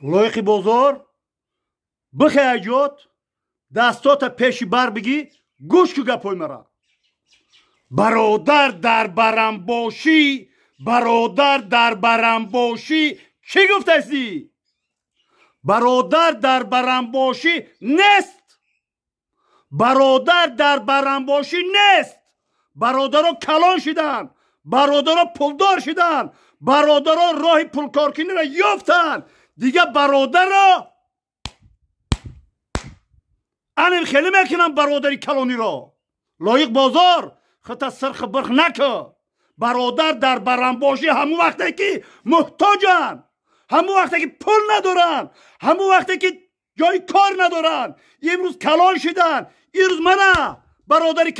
Лоиқи бозор бихе, аҷот дастота пеши бар бигӣ, гӯш ку гапҳои мара. Бародар дар барамбошӣ, бародар дар барамбошӣ, чӣ гуфтастӣ? Бародар дар барамбошӣ нест, бародар дар барамбошӣ нест. Бародаро калон шиданд, бародаро пулдор шиданд, бародаро роҳи пулкоркуниро ёфтанд. Дига бародаро анем хеле мекунам бародари калониро. Лоиқ бозор, хата сирхи бирх накӯ. Бародар дар барамбошӣ ҳамун вақте ки муҳтоҷанд, ҳамун вақте ки пул надоранд, ҳамун вақте ки ҷои кор надоранд. Имрӯз калон шиданд, имрӯз мана бародари.